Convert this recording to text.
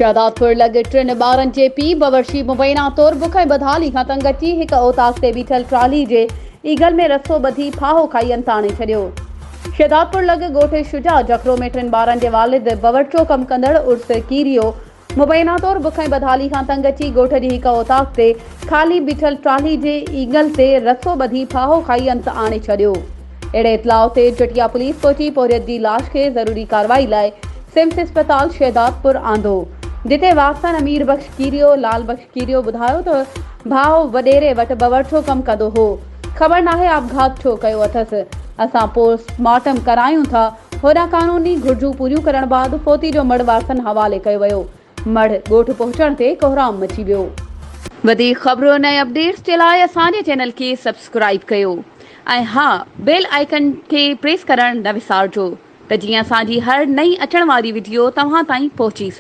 شهدادپور لڳ ٽن ٻارن جي پيء باورچي مبينا طور بک ۽ بدحالي کان تنگ اچي هڪ اوطاق تي بيٺل ٽرالي جي ايگل ۾ رسو ٻڌي ڦاهو کائي انت آڻي ڇڏيو. شهدادپور لڳ ڳوٺ شجاع جکرو ۾ ٽن ٻارن جي والد باورچو ڪم ڪندڙ عرس ڪيريو مبينا طور بک ۽ بدحالي کان تنگ اچي ڳوٺ جي هڪ اوطاق تي خالي بيٺل ٽرالي جي ايگل تي رسو ٻڌي ڦاهو کائي انت آڻي ڇڏيو. اهڙي اطلاع تي جٽيا پوليس پهچي پورهيت جي لاش کي ضروري ڪارروائي لاء سمس اسپتال شهدادپور آندو، جتي وارثن امير بخش ڪيريو، لال بخش ڪيريو ٻڌايو ته ڀاء وڏيري وٽ باورچو ڪم ڪندو هو، خبر ناهي آپگهات ڇو ڪيو اٿس، اسان پوسٽ مارٽم ڪرايون ٿا، هوڏانهن قانوني گهرجون پوريون ڪرڻ بعد فوتي جو مڙهه وارثن حوالي ڪيو ويو. مڙهه ڳوٺ پهچڻ تي ڪهرام مچي ويو. وڌيڪ خبرن ۽ اپڊيٽس جي لاء اسان جي چينل کي سبسڪرائيب ڪيو ۽ ها بيل آئيڪن کي پريس ڪرڻ نه وسارجو ته جيئن اسان جي هر نئين اچڻ واري وڊيو توهان تائين پهچي سگهي.